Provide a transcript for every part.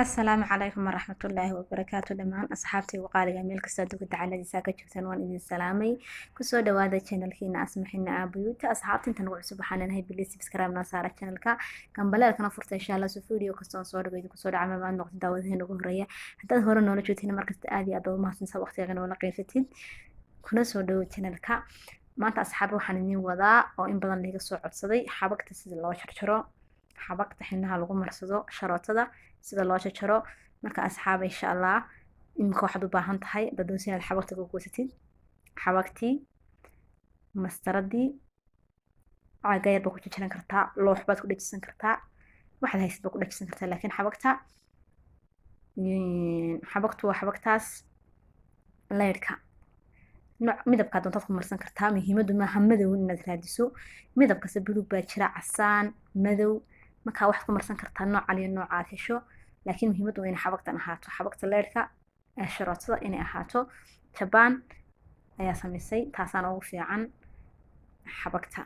Asalaamu calaykum waraxmatullaahi wabarakaatu. Dhammaan asxaabtaygu qaaliga meel kasta adduunka dacaladiisa ka joogtaan, waan idin salaamay. Kusoo dhawaada channelkiina Asmaxina Aabuyuuta. Asxaabta inta nagu cusub waxaan leenahay please subscribe noo saara channelka, gambaleelkana furta insha Allah, so video kasta oo soo dhigo idinku soo dhaca maad noqotid daawadaheen ugu horeeya. Haddaad hore noola joogtiin, markasta aad iyo aad ugu mahadsantahay waqtigaga noola qaybsatid, kuna soo dhawow channelka. Maanta asxaab waxaan idin wadaa oo in badan laga soo codsaday xabagta sida loo jarjaro, xabagta xinaha lagu marsado, sharootada sida loo jarjaro. Marka asxaaba, insha Allah iminka waxaad u baahan tahay haddaad doonaysa inaad xabagta ku goosatid: xabagtii, mastaradii, caaga yar baad ku jarjaran kartaa, loox baad ku dhajisan kartaa, waxaad haysid baad ku dhajisan kartaa. Laakiin xabagtu waa xabagtaas laydhka, nooc midabkaa doontaad ku marsan kartaa. Muhiimadu maaha madow inaad raadiso, midab kasta, buluug baa jira, casaan, madow. Markaa waxaad ku marsan kartaa nooc aliyo nooca aad hesho, laakiin muhiimaddu waa inay xabagtan ahaato xabagta leyrhka ee sharootada inay ahaato. Jabaan ayaa samaysay, taasaana ugu fiican. Xabagta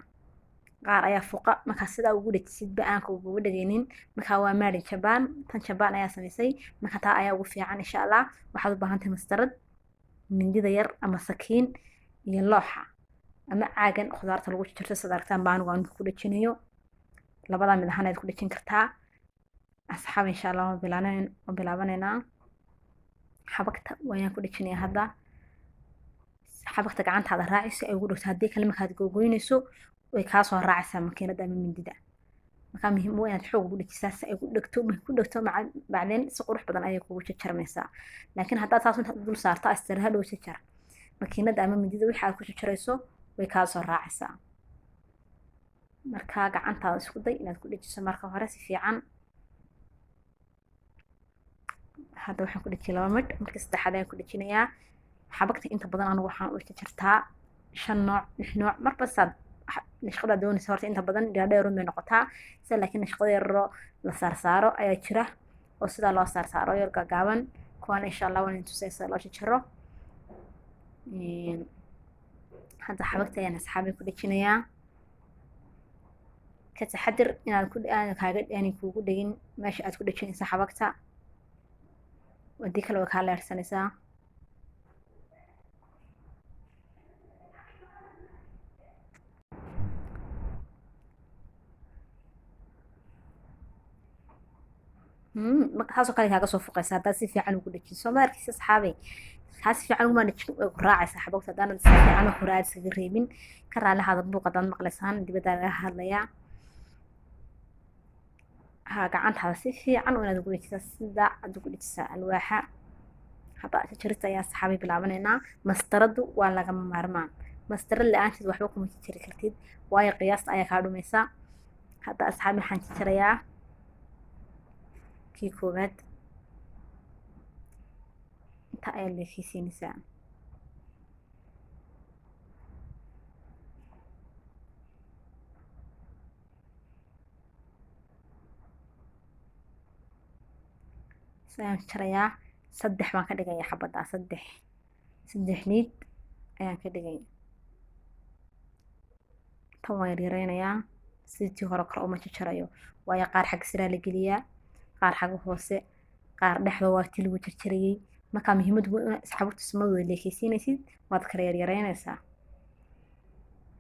qaar ayaa fuqa, markaa sidaa ugu dhajisid ba-aanka uguga dhageynin. Markaa waa maalin Jabaan, tan Jabaan ayaa samaysay, marka taa ayaa ugu fiican insha Allah. Waxaad u baahan tahay mastarad, mindida yar ama sakiin iyo looxa ama caagan khudaarta lagu jarjarto. Sida aragtaan baa anigu aan ku dhajinayo, labadaa mid ahaan ayaad ku dhajin kartaa. Asxaab, insha Allah waan bilaabanaynaa. Xabagta wayaan ku dhajinaya hadda. Xabagta gacantaada raaci si ay ugu dhogto, haddii kale markaad googoynayso way kaa soo raacaysaa makiinada ama mindida. Markaa muhiim waa inaad xoog ugu dhajisaa si ay ku dhegto. Markay ku dhegto bacdeen si qurux badan ayay kugu jarjarmaysaa. Laakiin haddaad saas intaad dul saarto astira hadhow jarjar, makiinada ama mindida wixii aad ku jarjarayso way kaa soo raacaysaa. Markaa gacantaada isku day inaad ku dhajiso marka hore si fiican. Hadda waxaan ku dhajiyay laba midh, markii saddexaad ayaan ku dhajinayaa. Xabagta inta badan anigu waxaan u jarjartaa shan nooc, lix nooc, marba saad nashqadaa doonaysa. Horta inta badan dhaadheerun bay noqotaa sida, laakiin nashqado yaroo la saarsaaro ayaa jira oo sidaa loo saarsaaro yar gaagaaban. Kuwaana insha Allah waan idin tusaya sida loo jarjaro. Hadda xabagta ayaan asxaabay ku dhajinayaa. Ka taxadir inaad ku aan kaaga aanay kuugu dhegin meesha aad ku dhajinaysa xabagta, haddii kale way kaa leersanaysaa. Taasoo kale kaaga soo fuqaysa haddaad si fiican ugu dhajiso. Ma arkaysa asxaabay? Taa si fiican uguma dhajin, way ku raacaysaa xabagta haddaanad si fiican hore aad iskaga reebin. Ka raalli ahaada buuq haddaad maqlaysaan, dibaddaa laga hadlayaa. Ha, gacantaada si fiican waa inaad ugu dhajisaa, sida aad ugu dhajisaa alwaaxa. Hadda jarista ayaa saxaabay bilaabanaynaa. Mastaradu waa lagama maarmaan. Mastarad la-aanteed waxba kuma jajari kartid, waayo qiyaasta ayaa kaa dhumaysa. Hadda asxaabi waxaan jajarayaa kii koowaad. Inta ayaa leekeysiinaysaa. Ayaan jarayaa, saddex baan ka dhigaya xabaddaa, saddex saddex liid ayaan ka dhigay. Tan waan yaryareynayaa, sidii tii hore kore uma jajarayo, waayo qaar xagga siraa la geliyaa, qaar xagga hoose, qaar dhexda waa tii lagu jarjarayay. Markaa muhiimadu waa inaad xabagta sumadooda leekeysiinaysid, waad kala yaryareynaysaa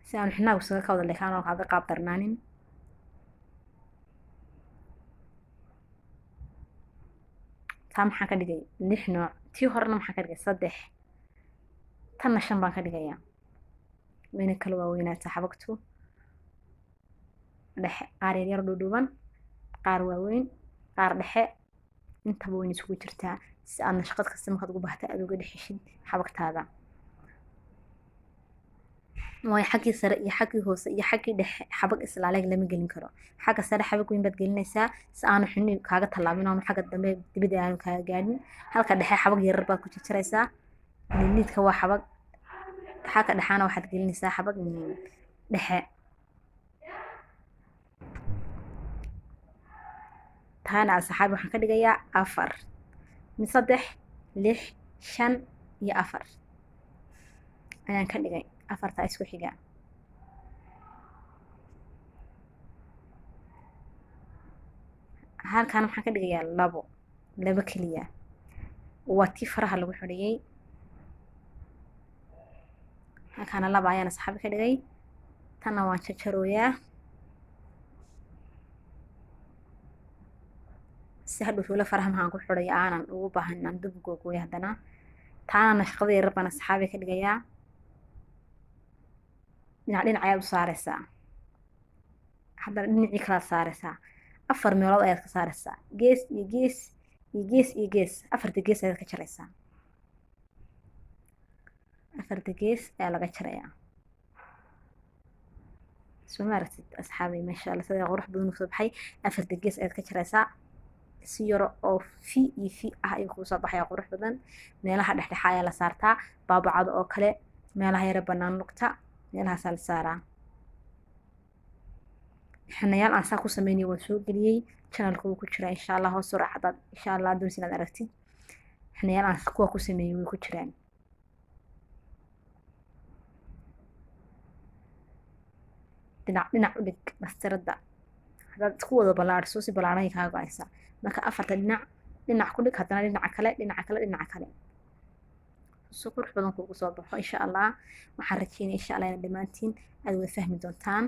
si aanu xinaagu isaga ka wada leekaan oo kaaga qaab darnaanin. Taa maxaan ka dhigay? Lix nooc. Tii horena maxaan ka dhigay? Saddex. Tanna shan baan ka dhigayaa, wayna kala waaweynaataa xabagtu. Dhexe qaar yaryar dhuudhuuban, qaar waaweyn, qaar dhexe, intaba wayna isugu jirtaa, si aad nashqad kasta markaad ugu baahata aad uga dhex heshid xabagtaada. Waayo xaggii sare iyo xaggii hoose iyo xaggii dhexe xabag islaaleeg lama gelin karo. Xagga sare xabag weyn baad gelinaysaa si aanu xini kaaga tallaabin, aanu xagga dambe dibadda aanu kaaga gaadhin. Halka dhexe xabag yarar baad ku jarjaraysaa. Liidliidka waa xabag, xagga dhexaana waxaad gelinaysaa xabag dhexe. Taana asxaabi waxaan ka dhigayaa afar, mid, saddex, lix, shan iyo afar ayaan ka dhigay, afartaa isku xiga. Halkan waxaan ka dhigayaa labo. Laba keliya waa tii faraha lagu xidhiyey. Halkaana laba ayaan asxaabi ka dhigay. Tanna waan jarjarooyaa si hadhow tuulo faraha maxaan ku xidhay aanan ugu baahan inaan dub googooyo. Haddana taana nashqada yaryar baan asxaabi ka dhigayaa. Dhinac dhinac ayaad u saaraysaa, haddana dhinacii kalaad saaraysaa. 4 meelood ayaad ka saaraysaa, gees iyo gees iyo gees iyo gees. 4ta gees ayaad ka jaraysaa, 4ta gees ayaa laga jarayaa. Soo ma aragtid asxaabay? Maasha Allah, sida qurux badan usoo baxay. 4ta gees ayaad ka jaraysaa si yaro oo fi iyo fi ah ayuu kuu soo baxaya, qurux badan. Meelaha dhexdhexa ayaa la saartaa, baabacada oo kale, meelaha yara bannaan lugta, meelahaasaa la saaraa. Xinayaal aan saa ku sameynay waan soo geliyey, channelka wuu ku jiraa insha Allah. Hoos soo raacdaad insha Allah doonaysa inaad aragtid xinayaal aan kuwa ku sameeyey, way ku jiraan. Dhinac dhinac u dhig mastarada. Haddaad isku wada ballaadhiso, si ballaadhanay kaa go-aysaa. Marka 4ta dhinac dhinac ku dhig, haddana dhinaca kale, dhinaca kale, dhinaca kale, si qurux badan kuugu soo baxo insha Allah. Waxaan rajeynaya insha Allah inaad dhammaantiin aad wada fahmi doontaan.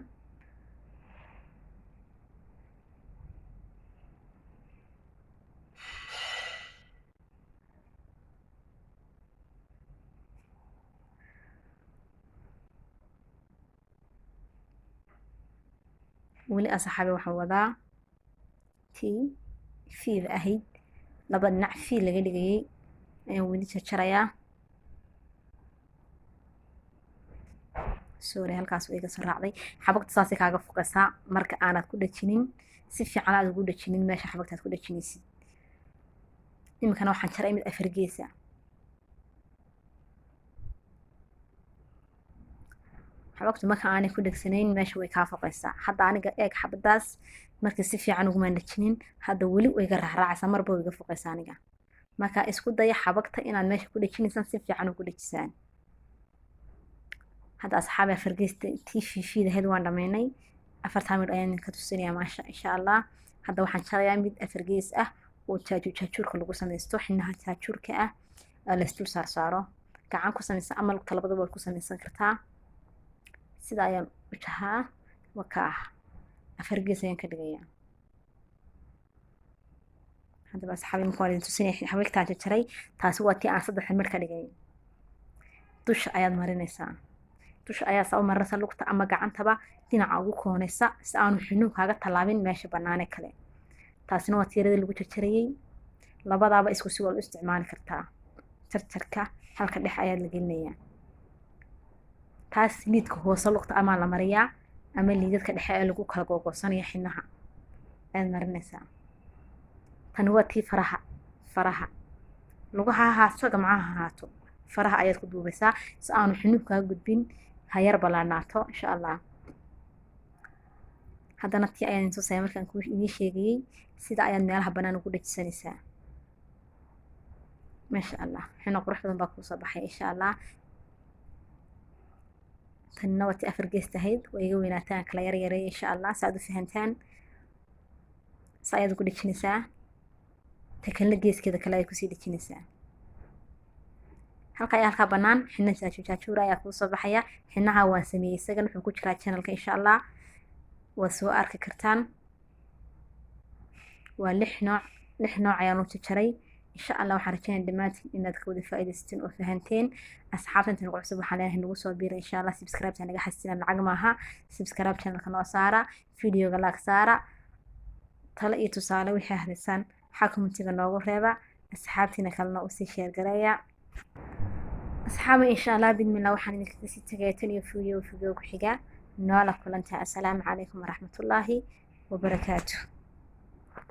Weli asxaabi waxaan wadaa tii fiida ahayd, laba dhinac fii laga dhigayay ayaan weli jarjarayaa. Sorry, halkaas way iga soo raacday xabagta. Saasay kaaga fuqaysaa marka aanad ku dhajinin si fiican aad ugu dhajinin meesha xabagta aad ku dhajinaysid. Iminkana waxaan jaray mid 4 geesa. Xabagtu marka aanay ku dhegsanayn meesha way kaa foqaysaa. Hadda aniga eeg, xabadaas marka si fiican ugumaan dhejinin, hadda weli way iga raacraacaysaa, marba way iga foqaysaa aniga. Marka isku daya xabagta inaad meesha ku dhejinaysaan si fiican ugu dhejisaan. Hadda asxaabi 4 geesta tii fiifiida ahayd waan dhameynay. 4taa midh ayaan idinka tusinayaa maasha insha Allah. Hadda waxaan jarayaa mid 4 gees ah oo jaajuurka lagu samaysto, xinaha jaajuurka ah laysdul saarsaaro. Gacan ku samaysan ama lugta, labadaba waad ku samaysan kartaa. Sida ayaan u jahaa wakaa ah, 4 gees ayaan ka dhigayaa. Haddaba asxaabi, marka waan idin tusinaya xabagtaan jarjaray. Taasi waa tii aan 3 midh ka dhigay. Dusha ayaad marinaysaa, dusha ayaa saa u marinaysaa lugta ama gacantaba dhinaca ugu koonaysa si aanu xinuhu kaaga tallaabin meesha bannaane kale. Taasina waa tiiradii lagu jarjarayey. Labadaaba isku si waad u isticmaali kartaa. Jarjarka halka dhex ayaad la gelinayaa. Taas liidka hoose lugta amaa la mariyaa ama liidadka dhexe ee lagu kala googoosanaya xinaha ayaad marinaysaa. Tani waa tii faraha. Faraha lugaha ha ahaato, gamcaha ha ahaato, faraha ayaad ku duubaysaa si aanu xinuhu kaaga gudbin, ha yar ballaanaato insha Allah. Haddana tii ayaan idin tusaya markaan ku idiin sheegayey. Sida ayaad meelaha bannaan ugu dhajisanaysaa. Maasha Allah, xino qurux badan baa kuusoo baxay insha Allah. Tanina waa tii 4 gees tahayd, waa iga weynaataan, kala yar yareey insha Allah si aad u fahantaan. Sa ayaad ugu dhejinaysaa, ta kalena geeskeeda kale ayaad kusii dhejinaysaa. Halka ayaa halkaa bannaan xina jaajuur ayaa kuu soo baxaya. Xinaha waan sameeyey, isagana wuxuu ku jiraa channelka insha Allah, waad soo arki kartaan. Waa 6 nooc, 6 nooc ayaan u jarjaray insha Allah. Waxaan rajeynaya dhammaantiin inaad ka wada faa'iidaysateen oo fahanteen. Asxaabta inta nagu cusub waxaan leenahay nagu soo biira insha Allah. Subscribe ta naga xasina, lacag maaha. Subscribe channelka noo saara, videoga like saara, talo iyo tusaale wixii haysaan waxaa commentiga noogu reeba, asxaabtiina kalena usii share gareeya asxaaba insha Allah. Bidmillah, waxaan idinkaga sii tagaya tan iyo video ku xiga. Noola kulantaa. Assalaamu calaykum waraxmatullaahi wabarakaatu.